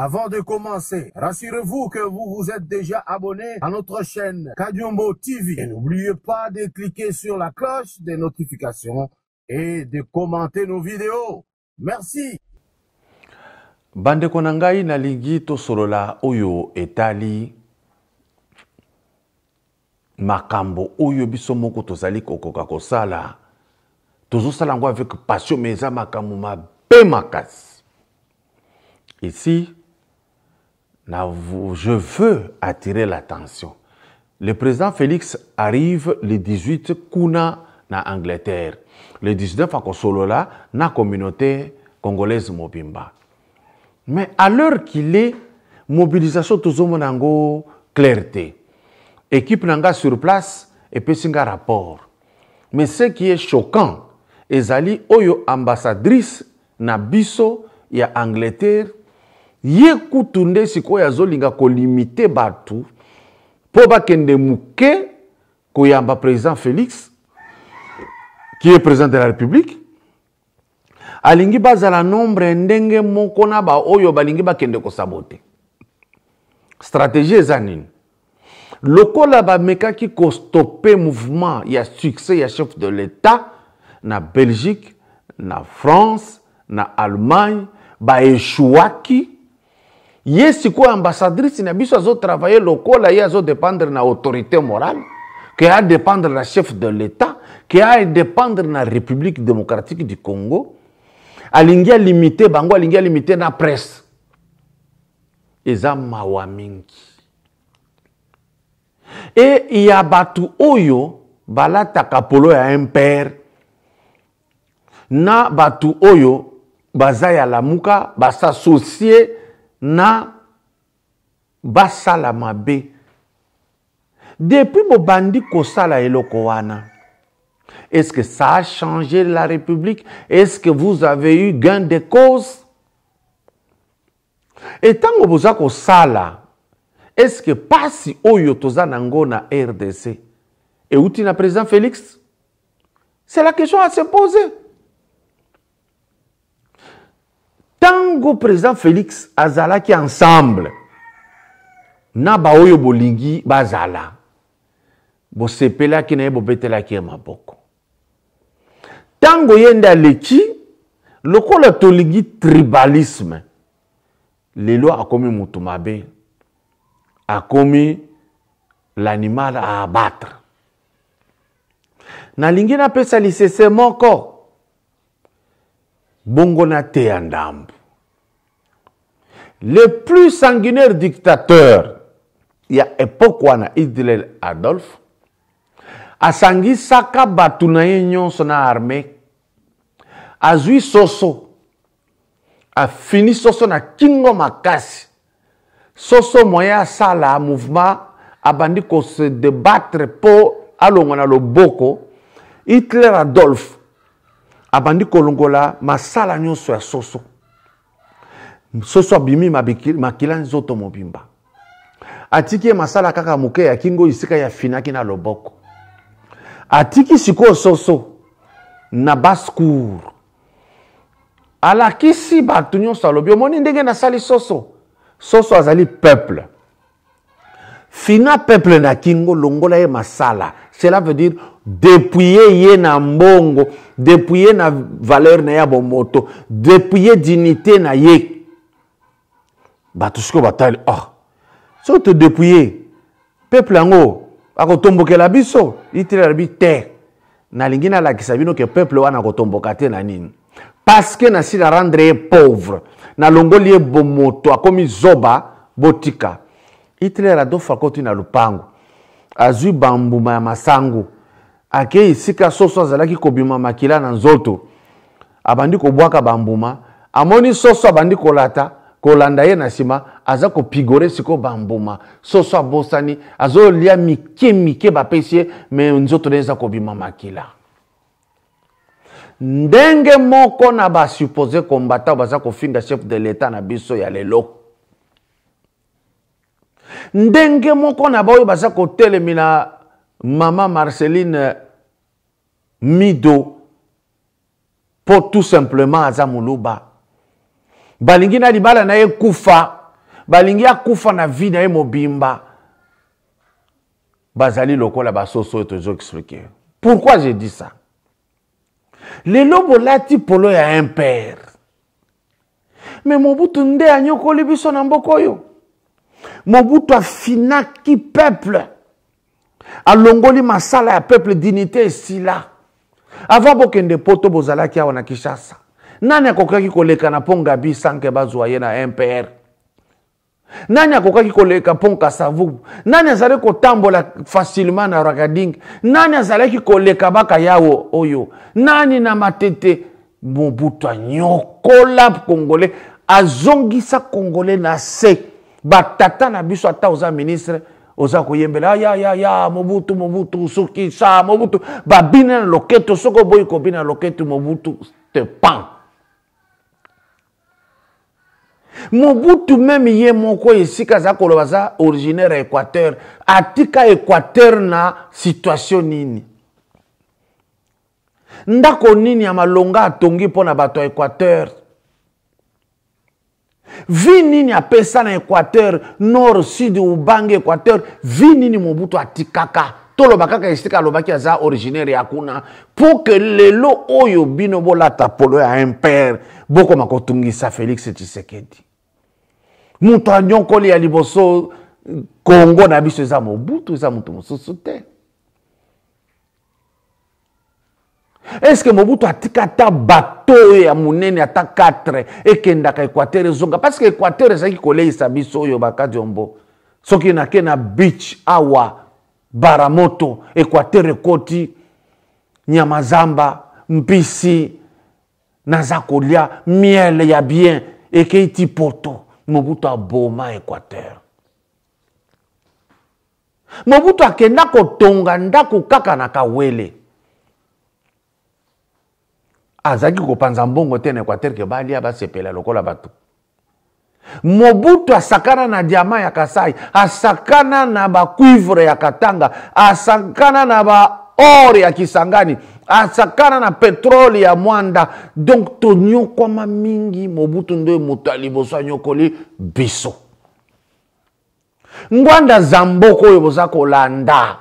Avant de commencer, rassurez-vous que vous vous êtes déjà abonné à notre chaîne Kadiombo TV. Et n'oubliez pas de cliquer sur la cloche des notifications et de commenter nos vidéos. Merci. Bandeko na ngai, nalingi tosolola oyo etali makambo oyo biso moko tozali kokoka kosala. Tozosala yango avec passion, mais eza makambo mabe makasi. Ici, je veux attirer l'attention. Le président Félix arrive le 18 kuna na Angleterre. Le 19 akosolola na communauté congolaise mobimba. Mais à l'heure qu'il est, mobilisation tozomona yango clarté. Équipe nanga sur place epesi nga rapport. Mais ce qui est choquant, ezali oyo ambassadrice na biso ya Angleterre, ye kutu nde sikoyo azolinga kolimite bato mpo bakende moke koyamba président Félix, qui est président de la République. Alingi bazala nombre ndenge moko na ba oyo balingi bakende kosabote. Stratégie eza nini? Lokola bamekaki kostope mouvement ya succès ya chef de l'État na Belgique, na France, na Allemagne, baéchouaki. Ye sikoyo ambassadrice na biso azotravailler lokola ye azodépendre na autorité morale, ke adépendre na chef de l'État, ke adépendre na République démocratique du Congo. Alingi alimite bango, alingi alimite na presse. Eza mawa mingi. E ya bato oyo balataka polo ya impère na bato oyo baza ya lamuka basassocie na basala mabe. Depuis bobandi kosala eloko wana, est-ce que ça a changé la République? Est-ce que vous avez eu gain de cause? Et tango boza kosala, est-ce que pasi oyo toza nango na RDC euti na président Félix? C'est la question à se poser. Tango président Félix azalaki ensemble na baoyo bolingi bazala, bosepelaki na ye, bobetelaki ye maboko. Tango ye nde aleki, lokola tolingi tribalisme, lelo akomi mutu mabe, akomi l'animal à abattre. Nalingi napesa lisese moko bongo nateya ndambu. Le plus sanguinaire dictateur ya époque wana, Hitler Adolf, asangisaka bato na ye nyonso na armée, azwi soso, afini soso na kingo makasi. Soso moyen asala mouvement, abandi ko se débattre po alongwa na loboko. Hitler Adolf abandi kolongola masala nyonso ya soso. Soso abimi makila nzoto mobimba. Atiki ye masala kaka moke ya kingo esika ya finaki na loboko. Atiki sikoyo soso na basse-cour. Alakisi bato nyonso, alobi omoni ndenge nasali soso. Soso azali peuple. Fina peuple na kingo, longola ye masala. Cela veut dire dépouiller ye na mbongo, dépouiller na valeur na ya bomoto, dépouiller dignité na ye. Bato sikoyo batali, oh, soki to dépouiller peuple yango akotombokela biso. Hitler alobi te, nalingi nalakisa bino ke peuple wana akotomboka te na nini, parce que nasi na rendre ye pauvre, nalongoli ye bomoto, akomi zoba, botika. Hitler Adolf akoti na lupango, azwi bambuma ya masangu, akei esika soso azalaki kobima makila na nzoto, abandi kobwaka bambuma, amoni soso abandi kolata, kolanda ye na nsima, aza kopigore sikoyo bambuma. Soso abosani, azolia mike mike bapesi ye, me nzoto na ye eza kobima makila. Ndenge moko na ba supposé combattant baza kofinga chef de l'État na biso ya lelo. Ndenge moko na baoyo baza kotelemela mama Marceline Mido po tout simplement aza moluba. Balingi na libala na ye kufa. Balingi akufa na vie na ye mobimba. Bazali lokola basoso oyo tozo expliquer. Pourquoi je dis ça? Lelo bolati polo ya impere. Mais Mobutu nde anyokoli biso na mboka oyo. Mobutu afinaki peuple. Alongoli masala ya peuple, dignité esila. Avant bokende poto bozalaki awa na Kinshasa. Nani akokaki koleka na pont Gabi sans que bazwa ye na MPR? Nani akokaki koleka pont Kasavubu? Nani azalaki kotambola facilement na Rakading? Nani azalaki koleka baka yawo oyo? Nani na Matete? Mobutu anyokola Congolais, azongisa Congolais na se. Batata na biso, ata oza ministre, oza koyembela ya ya ya Mobutu, Mobutu sukisa Mobutu, babina na loketo. Soki oboyi kobina na loketo, Mobutu te pend. Mobutu meme ye moko esika aza koloba aza originaire ya Équateur, atika Équateur na situation nini? Ndako nini ya malonga atongi mpo na bato ya Équateur? Vie nini apesa na Équateur, nord, sud, Ubangi, Équateur? Vie nini Mobutu atikaka? Toloba kaka esika alobaki aza originaire ya kuna, pour que lelo oyo bino bolata polo ya impere bokoma kotungisa Félix Tshisekedi. Moto anyokoli ya liboso Congo na biso eza Mobutu, eza moto mosusu te. Est-ce que Mobutu atika ata bateau oyo ya monene ata 4 ekendaka Équateur ezonga? Parce que Équateur ezalaki koleisa biso oyo bakadiombo. Soki nake na beach awa Baramoto, Équateur ekoti nyama zamba, mpisi, naza kolia miel ya bien ekei ti poto. Mobutu aboma Équateur. Mobutu akenda kotonga ndako kaka na Kawele. Azalaki kopanza mbongo te na Équateur ke balia basepela lokola bato. Mobutu asakana na diamant ya Kasai, asakana na ba cuivre ya Katanga, asakana na ba or ya Kisangani, asakana na pétrole ya Mwanda. Donc tonyokwama mingi. Mobutu nde moto ya liboso anyokoli biso. Ngwanda Zamboko oyo boza kolanda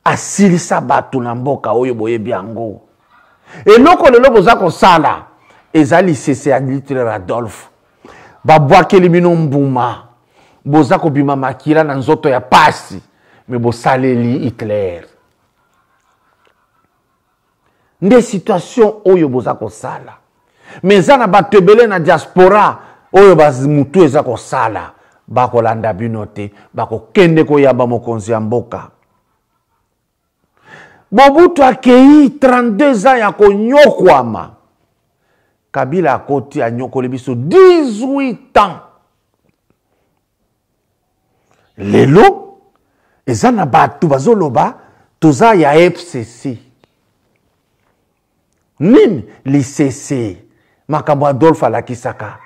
asilisa bato na mboka oyo boyebi yango. Eloko lelo boza kosala eza lisese ya Hitler Adolphe. Babwakeli bino mbuma, boza kobima makila na nzoto ya pasi, me bosaleli Hitler. Nde situation oyo boza kosala. Me eza na bato ebele na diaspora oyo mutu eza kosala, bakolanda bino te, bakokende koyamba mokonzi ya mboka. Mobutu akei 32 ans ya konyokwama. Kabila akoti anyokoli biso 18 ans. Lelo eza na bato bazoloba toza ya FCC. Nini lisese makambo Adolphe alakisaka,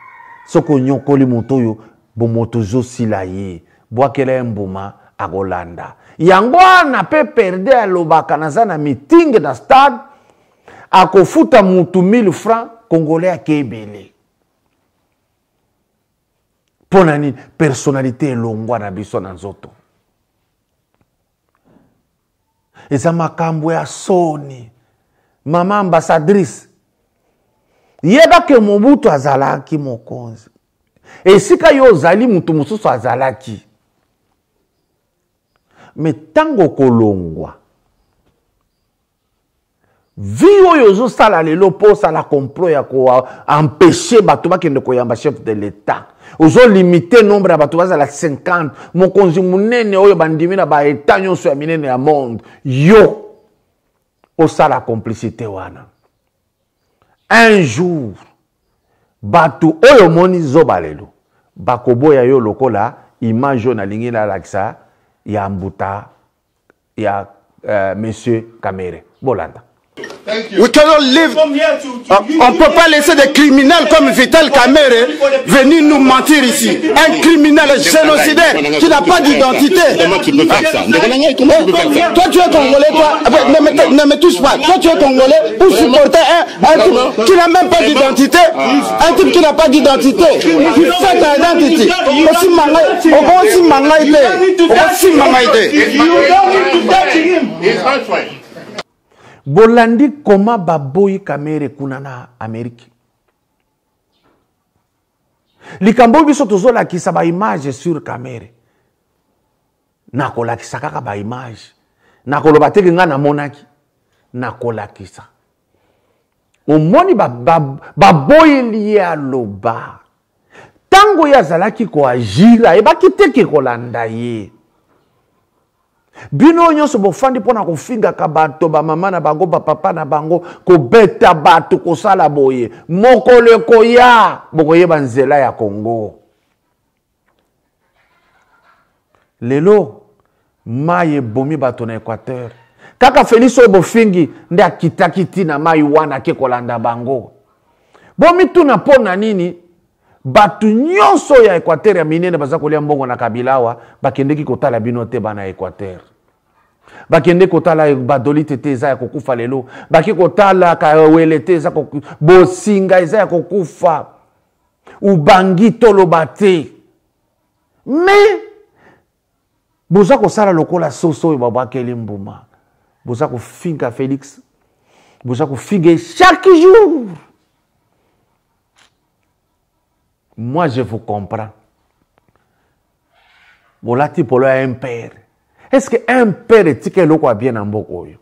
soki onyokoli moto oyo bomoto ozosila ye, bwakela ye mbuma akolanda. Yango wana pe perde alobaka naza na meeting na stade, akofuta mutu 1000 francs, congolais akebele. Mpo na nini? Personnalité elongwa na biso na nzoto. Eza makambo ya soni. Mama ambassadrice, yeba ke Mobutu azalaki mokonzi. Esika yo ozali, mutu mosusu azalaki. Mais tango kolongwa, vie oyo ozosala lelo mpo osala complot ya ko-empêcher bato bakende koyamba chef de l'État. Ozolimite nombre ya bato bazala 50. Mokonzi monene oyo bandimi na ba état nyonso ya minene ya monde, yo osala complicité wana. Un jour, bato oyo omoni zoba lelo bakoboya yo lokola image oyo nalingi nalakisa ya mbuta ya monsieur Kamere. Bolanda. We cannot live. On ne peut pas laisser des criminels comme Vital Kamerhe venir nous mentir ici. Un criminel génocidaire qui n'a pas d'identité. Comment tu peux faire ça? Comment tu peux faire ça? Toi, tu es Congolais, toi. Ne me touche pas. Toi, tu es Congolais pour supporter un type qui n'a même pas d'identité. Un type qui n'a pas d'identité. Il fait ta identité. Aussi Aussi Bolandi koma baboyi Kamerhe kuna na Amérique. Likambo biso tozolakisa ba image sur Kamerhe. Nakolakisa kaka ba image. Nakoloba te ke nga namonaki. Nakolakisa. Omoni baboyeli ye aloba. Tango ye azalaki koagir, ayebaki te ke kolanda ye. Bino nyonso bofandi mpona kofingaka bato, bamama na bango, bapapa na bango, kobeta bato, kosala boye. Mokolo ekoya, bokoyeba nzela ya Congo. Lelo, mai ebomi bato na Équateur. Kaka Félix oyo bofingi nde akitaki ti na mai wana ake kolanda bango. Bomituna mpo na nini bato nyonso ya Équateur ya minene baza kolia mbongo na Kabila awa, bakendeki kotala bino te bana ya Équateur. Bakende kotala Badolite te, eza ya kokufa lelo. Bake kotala Kawele te, eza Bosinga eza ya kokufa. Ubangi toloba te. Mais boza kosala lokola soso oyo babwakeli mbuma. Boza kofinga Félix. Boza kofinga chaque jour. Moi, je vous comprends. Bolati polo ya un père. Est-ce que un père etika eloko ya bien na mboka oyo?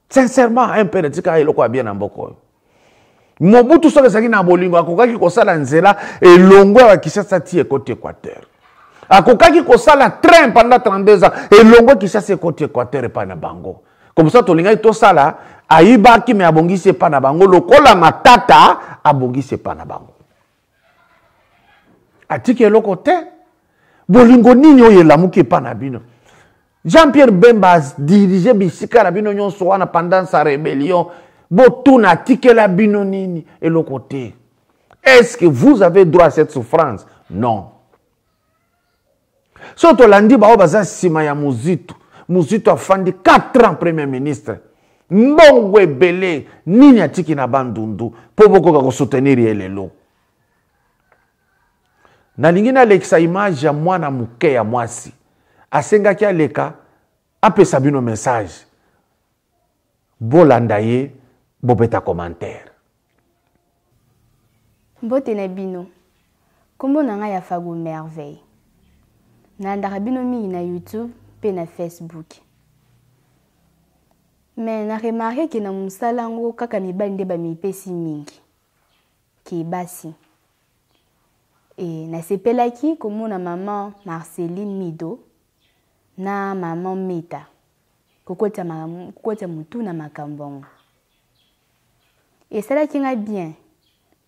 Sincèrement, un père etika eloko ya bien na mboka oyo. Mobutu soki ezalaki na bolingo, akokaki kosala nzela elongo ya Kinshasa ti ekoti Équateur. Akokaki kosala train pendant 32 ans elongo Kinshasa ekoti Équateur epai na bango. Comme ça tolingaki tosala, ayibaki me abongisi epai na bango lokola Matata abongisi epai na bango. Atiki eloko te. Bolingo nini oyo elamuki epai na bino? Jean-Pierre Bemba a dirigé bisika na bino nyonso wana pendant sa rébellion. Botuna atikela bino nini eloko te. Est-ce que vous avez droit à cette souffrance? Non. So tolandi bao baza nsima ya Muzito. Muzito afandi 4 ans premier ministre. Mbongo ebele nini atiki na Bandundu po bokoka kosoutenir ye lelo. Nalingi nalekisa image ya mwana moke ya mwasi. Asengaki aleka apesa bino message. Bolanda ye, bobeta commentaire. Mbote na bino. Kombo na ngai ya Fago Merveille. Nalandaka bino mingi na YouTube pe na Facebook. Mais na remarquer ke na mosala yango kaka mibali nde bamipesi mingi ke basi. E nasepelaki komona maman Marceline Mido na maman Meta kokotisa mutu na makambo yango. Esalaki nga bien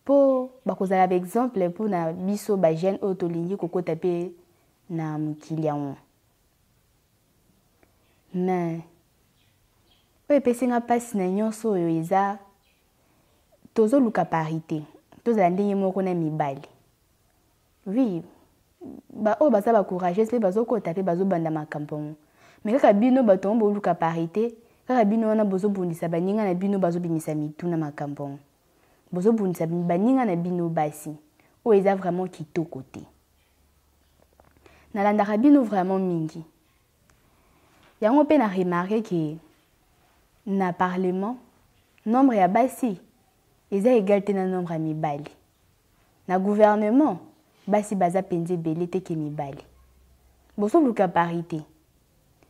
po bakozala ba exemple po na biso ba jeune oyo tolingi kokota pe na mokili yango. Mais oyo epesi nga mpasi na nyonso oyo eza tozoluka parité, tozala ndenge moko na mibali. Oui, ba oyo baza ba courageuse pe bazokota pe bazobanda makambo yango. Mais kaka bino bato yango boluka parité, kaka bino wana bozobundisa baninga na bino bazobimisa mitu na makambo yango. Bozobundisa baninga na bino basi. Oyo eza vraiment kitoko te. Nalandaka bino vraiment mingi. Yango pe na remarquer ke na parlement nombre ya basi eza egal te na nombre ya mibali. Na gouvernement basi baza penza ebele te ke mibali. Bozoluka parite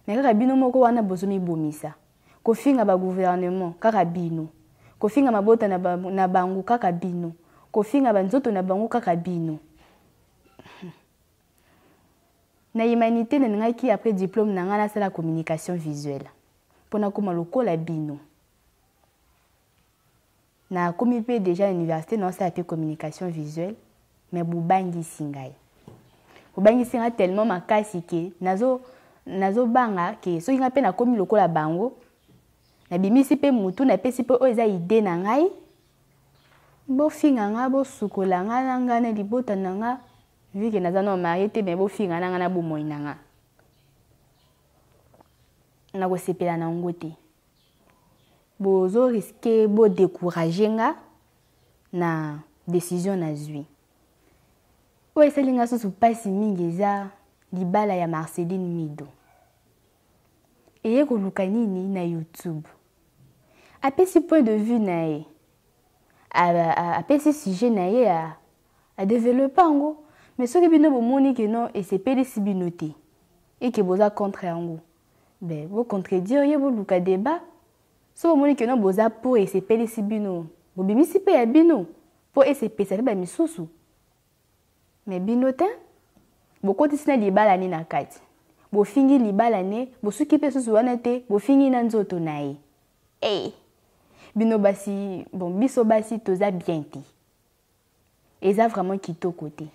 mais kaka bino moko wana bozomibomisa. Kofinga ba gouvernement kaka bino. Kofinga mabota na bango kaka bino. Kofinga ba nzoto na bango kaka bino. Na humanité nalingaki après diplôme na nga nasala communication visuelle mpo nakoma lokola bino. Nakomi mpe déjà na université naosala mpe communication visuelle, mais bobangisi ngai. Bobangisi ngai tellement makasi ke nazobanga ke soki ngai mpe nakomi lokola bango, Nabimisi mpe mutu, napesi mpe oyo eza idée na ngai. Bofinga nga, bosukola nga na nga na libota na nga, vu que naza nano marie te, mais bofinga na nga na bomoi na nga. Nakosepela na yango te. Bozo risquer bo décourager nga na décision nazwi. Oyo esali nga susu pasi mingi eza libala ya Marceline Mido. Eye koluka nini na YouTube? Apesi point de vue na ye. Apesi sujet na ye, a développer yango. Mais soki bino bomoni ke non esepelisi bino te et que boza contre yango, ben bo contredire ye, boluka débat. Soki bomoni ke non boza pour esepelisi bino, bobimisi pe ya bino po esepelisa pe ba misusu. Mais bino te, bokotisi na libala ne na kati. Bofingi libala ne, bosuki pe susu wana te, bofingi na nzoto na ye. Hey! Bino basi, bon, biso basi toza bien te. Eza vraiment kitoko te.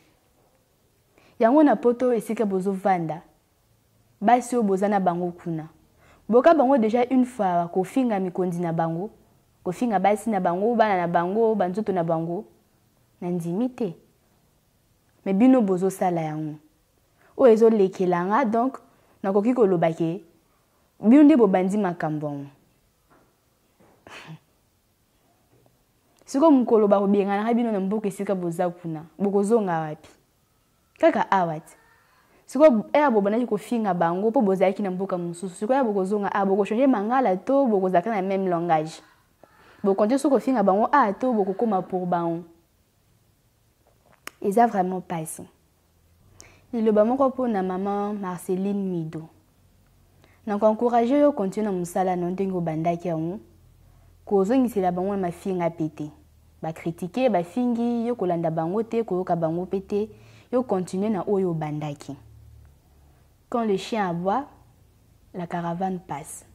Yango na poto esika bozovanda, basi oyo boza na bango kuna, boka bango déjà une fois kofinga mikonzi na bango, kofinga basi na bango, bana na bango, ba nzoto na bango, na ndimi te. Mais bino bozosala yango. Oyo ezolekela nga, donc nakoki koloba ke bino nde bobandi makambo yango. Sikoyo mokolo bakobenganaka bino na mboka esika boza kuna, bokozonga wapi? Kaka awa te. Sikoyo ere bobandaki kofinga bango mpo bozalaki na mboka mosusu, sikoyo ere bokozonga awa, bokochange mangala to bokozalaka na même langage? Bokontinue soki kofinga bango awa to bokokoma pour bango? Eza vraiment pasi. Liloba moko mpo na mama Marceline Mido. Na ko encourager yo continue na mosala na ndenge obandaki yango, kozongisela bango na mafinga pe te. Ba critiquer, ba fingi, yo kolanda bango te, koyoka bango pe te, yo continue na oyo obandaki. Quand le chien aboie, la caravane passe.